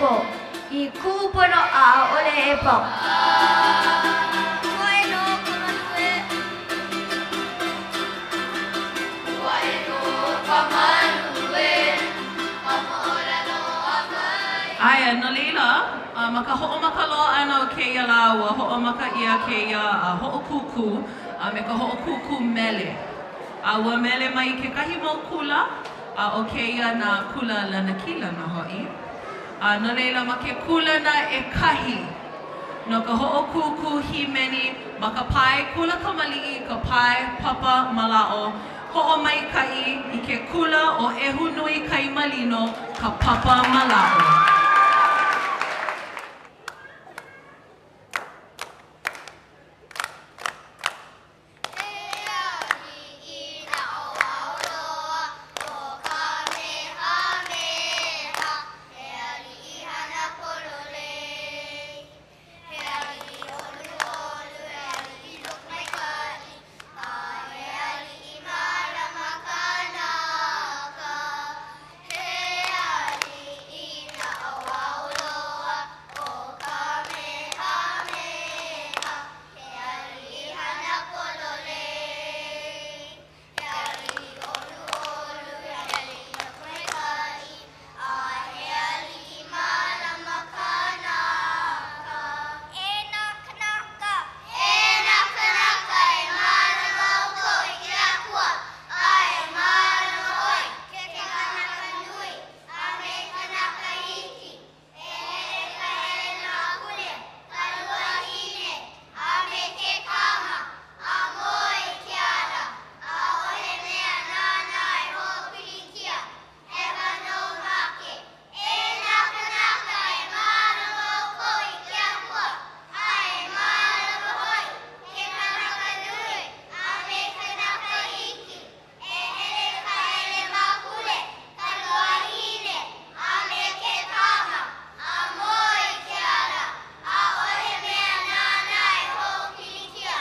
ʻoukou i kūpono a ʻaʻole e pau. Ua e nō ka malu e. Ua e nō ka malu e. Ka moʻolelo a kai. Aia, no laila, ma ka hoʻomaka loa ʻana o kēia lā, ua hoʻomaka ʻia kēia hoʻokūkū a me ka hoʻokūkū mele. A ua mele mai kekahi mau kula, a ʻo kēia nā kula lanakila nō hoʻi. A no laila, ma ke kūlana ʻekahi no ka hoʻokūkū hīmeni ma ka pae kula kamaliʻi, ka pae papa mālaaʻo, hoʻomaikaʻi i ke kula ʻo ʻEhunuikaimalino, ka papa mālaaʻo. He aliʻi naʻauao loa ʻo Kamehameha, He aliʻi hana pololei. He aliʻi ʻoluʻolu, he aliʻi lokomaikaʻi, A he aliʻi mālama kanaka. He aliʻi naʻauao loa ʻo Kamehameha, He aliʻi hana pololei, he aliʻi ʻoluʻolu, he aliʻi lokomaikaʻi, a he aliʻi mālama kanaka. E nā kanaka! E nā kanaka, e mālama ʻoukou i ke Akua, a e mālama hoʻi ke kanaka nui a me kanaka iki. E hele ka ʻelemākule, ka luahine, a me ke kama, a moe i ke ala, ʻaʻohe mea nāna e hoʻopilikia, hewa nō make. E nā kanaka, e mālama ʻoukou i ke Akua, a e mālama hoʻi ke kanaka nui a me kanaka iki. E hele ka ʻelemākule, ka luahine, a me ke kama, a moe i ke ala, ʻaʻohe mea nāna e hoʻopilikia,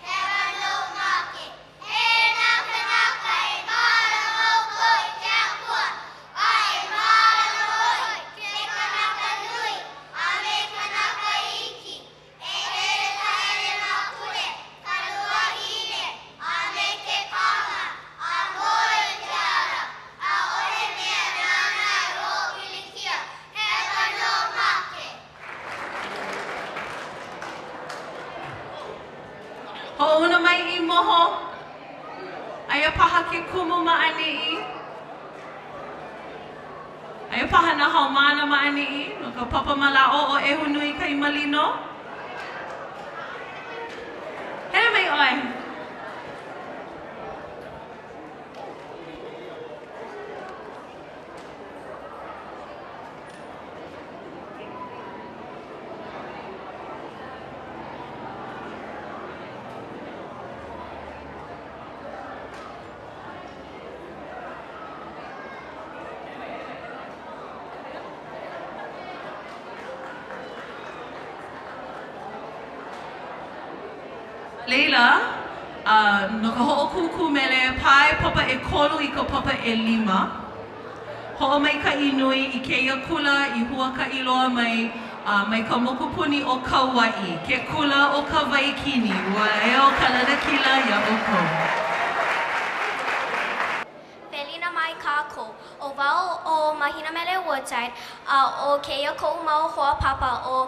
hewa nō make. E nā kanaka, e mālama ʻoukou i ke Akua, a e mālama hoʻi ke kanaka nui a me kanaka iki. E hele ka ʻelemākule, ka luahine, a me ke kama, a moe i ke ala, ʻaʻohe mea nāna e hoʻopilikia, hewa nō make. Hoʻouna mai i moho, aia paha ke kumu ma ʻaneʻi. Aia paha nā haumāna ma ʻaneʻi no ka papa mālaaʻo ʻo ʻEhunuikaimalino. Hele mai ʻoe. Laila, no ka hoʻokūkū mele pae papa ʻekolu i ka papa ʻelima, hoʻomaikaʻi nui i kēia kula i huakaʻi loa mai mai ka mokupuni ʻo Kauaʻi, ke kula ʻo Kawaikini, ua eo ka lanakila iā ʻoukou. Welina mai kākou. ʻO wau ʻo Mahina Mele Woodside, a ʻo kēia koʻu mau hoa papa ʻo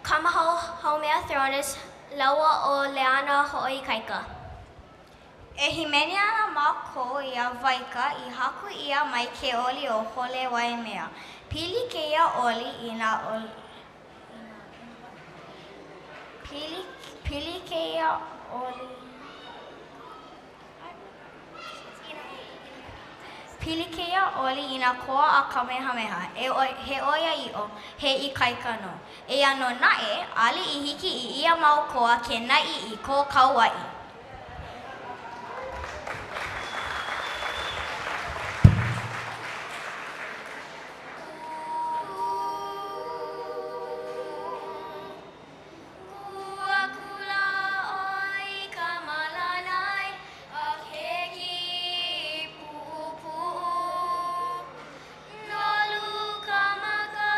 Kamahau Haumea Thronis lāua ʻo Leana Hoʻoikaika. E hīmeni ana mākou iā Waika i haku ʻia mai ke oli o Hole Waimea. Pili kēia oli i nā Pili, pili kēia oli Pili kēia oli i nā koa a Kamehameha, e he ʻoiaʻiʻo, he ikaika nō. Eia nō naʻe, ʻaʻole i hiki i ia mau koa ke naʻi i ko Kauaʻi. Kū akula ʻoe i ka malanai a ke kīpuʻupuʻu. Nolu ka maka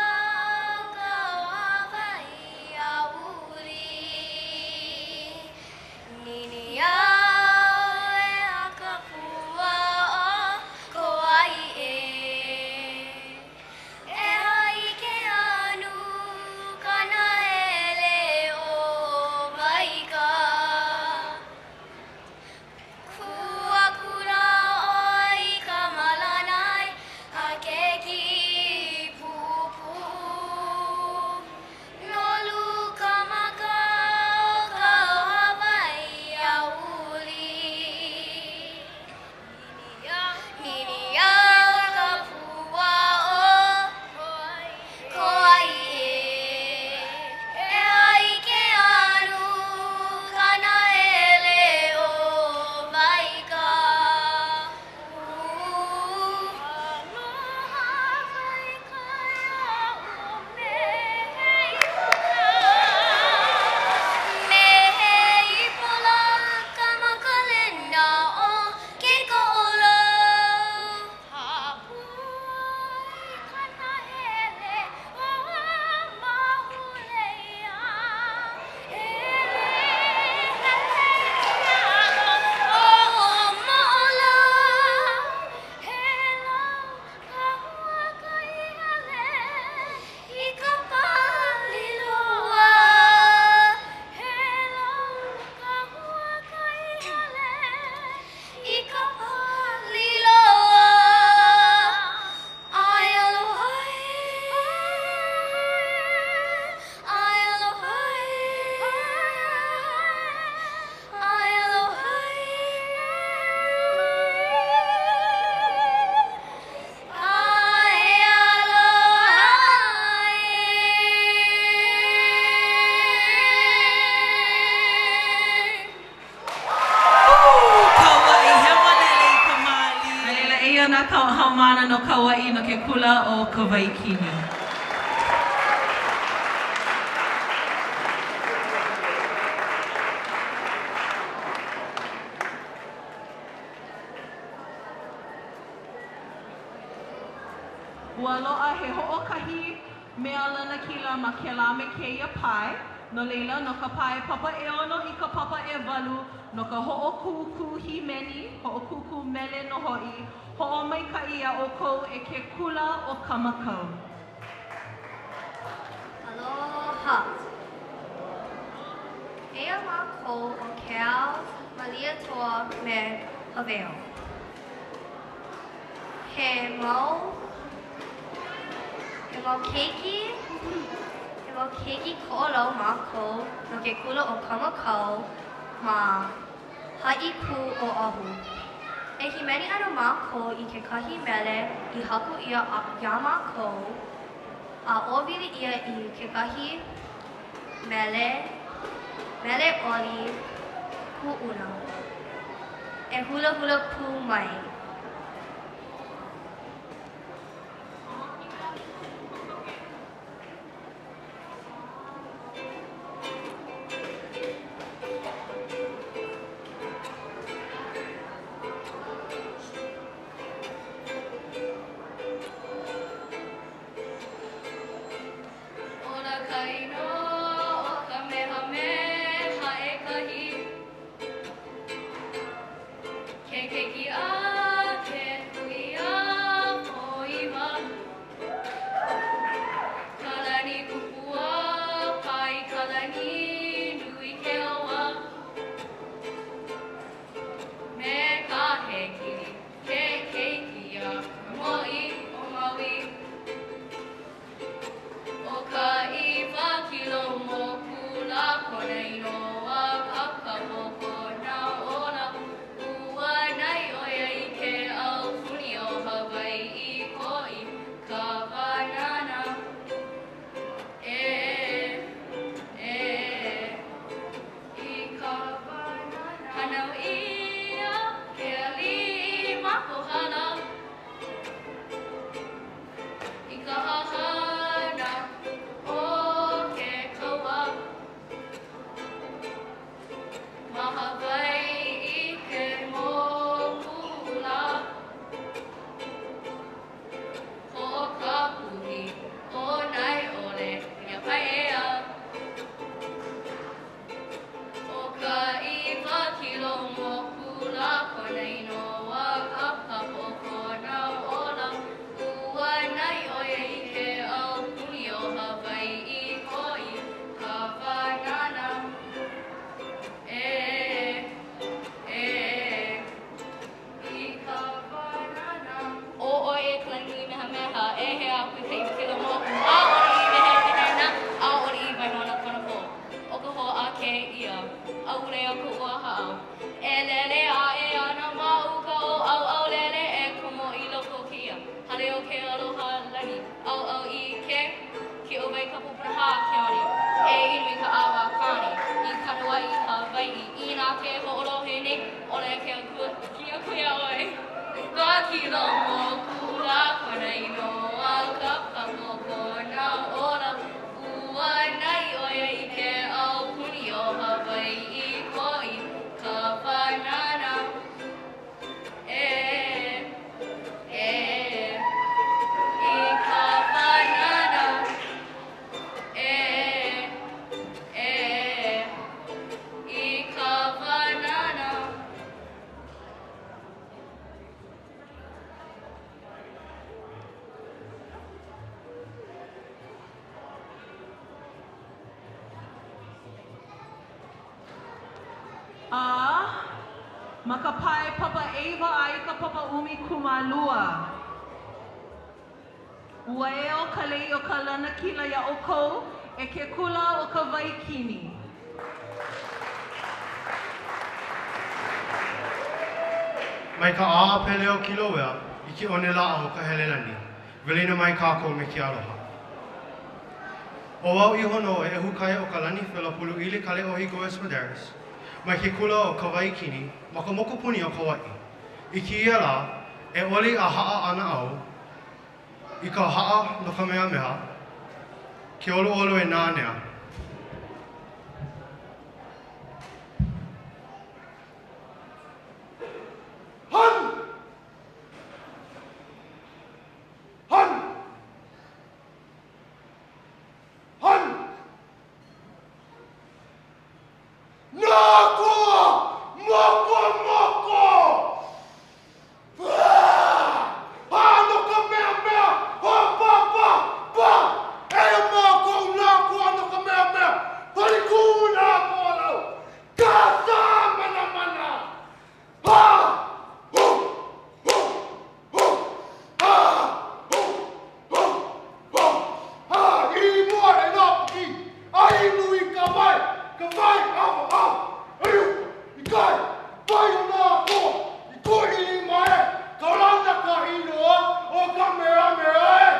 haumāna no Kauaʻi no ke kula ʻo Kawaikini. Ua loaʻa he hoʻokahi mea lanakila ma kēlā me kēia pae, no laila, no ka pae papa ʻeono i ka papa ʻewalu, no ka hoʻokūkū hīmeni, hoʻokūkū mele nō hoʻi, hoʻomaikaʻi iā ʻoukou e ke kula ʻo Kamakau. Aloha. Eia mākou ʻo Keao Malietoa me Haveo. He mau, he mau keiki, he mau keiki Koʻolau mākou no ke kula ʻo Kamakau ma Haʻikū, Oʻahu. E hīmeni ana mākou i kekahi mele i haku ʻia iā mākou a ʻōwili ʻia i kekahi mele, mele oli kuʻuna. E hulahula pū mai. Ola ka inoa o Kamehameha ʻEkahi. Ke keiki a Kekuiapoiwa. Kalanikūpua pae i ka lani nui ke ʻaoa. Me Kahekili ke keiki a ka mōʻī o Maui. ʻO ka ʻIwa kilo moku lā kona inoa Kapakapuakona ola Ua naʻi ʻo ia i ke aupuni o Hawaiʻi kō i ka wānana E, e, i ka wānana Hānau ʻia ke aliʻi ma Kohala. I ka hahana o ke kaua ma Hawaiʻi ke moku lā. Hoʻokapuhi ʻo Naeʻole iā Paiea. ʻO ka ʻIwa kilo moku lā kona inoa Kapakapuakona ola Ua naʻi ʻo ia i ke aupuni o Hawaiʻi kō i ka wānana E, e, i ka wānana. ʻO ʻoe e Kalanuimehameha, e hea aku i ka ʻIwa kilo moku, ʻaʻole i wehewehena, ʻaʻole i waihona kona pō. ʻO ka hoʻākē ia, ʻaʻole aku ua haʻau. E lele aʻe ana ma uka o ʻAuʻaulele e komo i loko o kēia hale o ke aloha lani. ʻAuʻau i ke kiʻowai kapu pūhā ke one e inu i ka ʻawa kāne i Kanuaʻi Hawaiʻi inā ke hoʻolohe nei ʻole ke akua ki aku iā ʻoe. ʻIwa kilo moku lā kona inoa Kapakapuakona ola Ua naʻi ʻo ia i ke aupuni o Hawaiʻi kō i ka wānana. E, e, i ka wānana. E, e, i ka wānana. A ma ka pae papa ʻeiwa a i ka papa 12, ua eo ka lei o ka lanakila iā ʻoukou e ke kula o Kawaikini. Mai ka ʻā pele o Kilauea i ke one laʻa o Kahelelani, Welina mai kākou me ke aloha. ʻO au iho nō e ʻEhukaiokalani Fela Puluʻili Kaleʻohi Goes Medeiros, mai ke kula o Kawaikini ma ka mokupuni o Kauaʻi. I kēia lā, E oli a haʻa ana au i ka haʻa no Kamehameha, ke ʻoluʻolu e nanea. Han! Han! Han! Nā koa! Mokomoko! Hā no ka mea mea! Hā pā pā pā! Eia mākou nā koa no ka mea mea! Palikū nā koa lau! Kāsā manamana! Hā! Hū! Hū! Hū! Hā! Hū! Hū! Hū! Hā! I mua e nā paki! A inu i ka wai! Ka wai awa awa! I uka! I kai! Wai o nā koa! I kōʻili mai e! Kaulana ka inoa o ka mea mea e!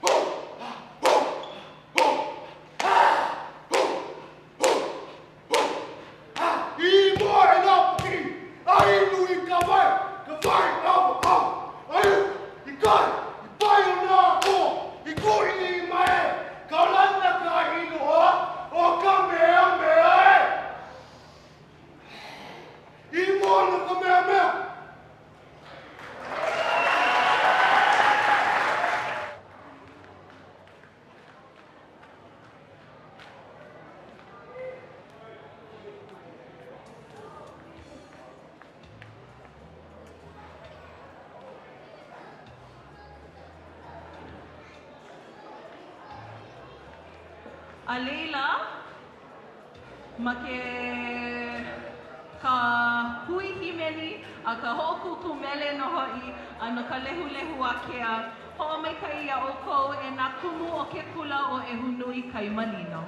Hū! Hā! Hū! Hū! Hā! Hū! Hū! I mua e nā paki, a inu i ka wai, ka wai awa awa, a i uka, i kai, i pae o nā koa, i kūʻili i mae, kaulana ka inoa o ka mea mea e. I mua no ka mea mea. A laila, ma ke ka hui hīmeni a ka hoʻokūkū mele nō hoʻi a no ka lehulehu ākea, hoʻomaikaʻi iā ʻoukou e nā kumu o ke kula ʻo ʻEhunui Kaimalino.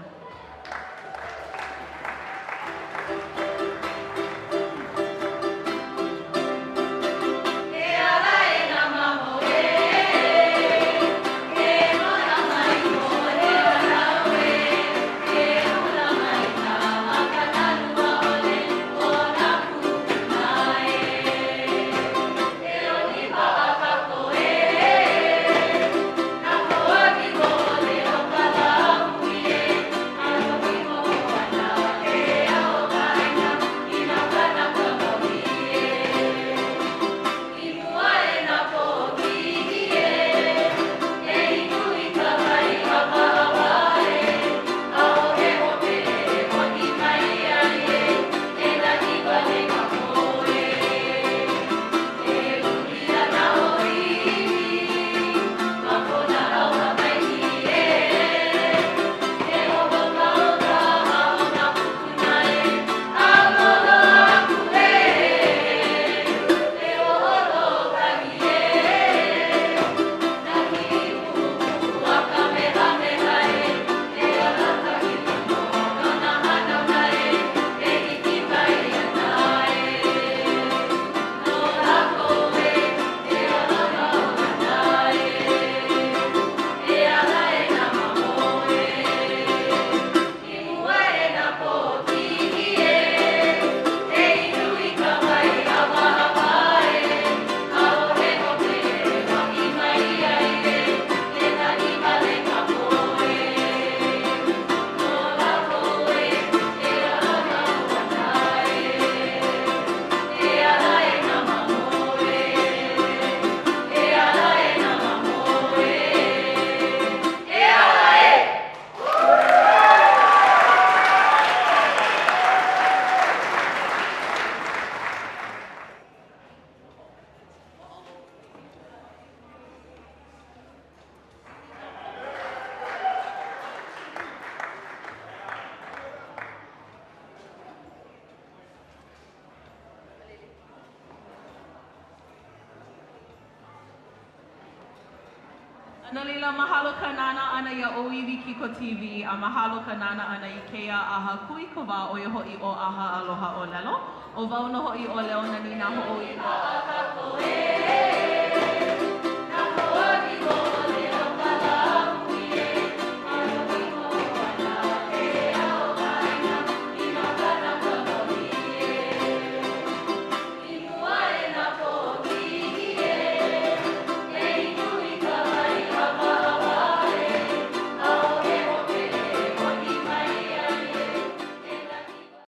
A no laila, mahalo ka nānā ʻana iā ʻŌiwi Kiko TV a mahalo ka nānā ʻana i kēia ʻaha kūikawā ʻo ia hoʻi ʻo ʻAha Aloha ʻŌlelo. ʻO wau nō hoʻi ʻo Leonani Nāhoʻoilo.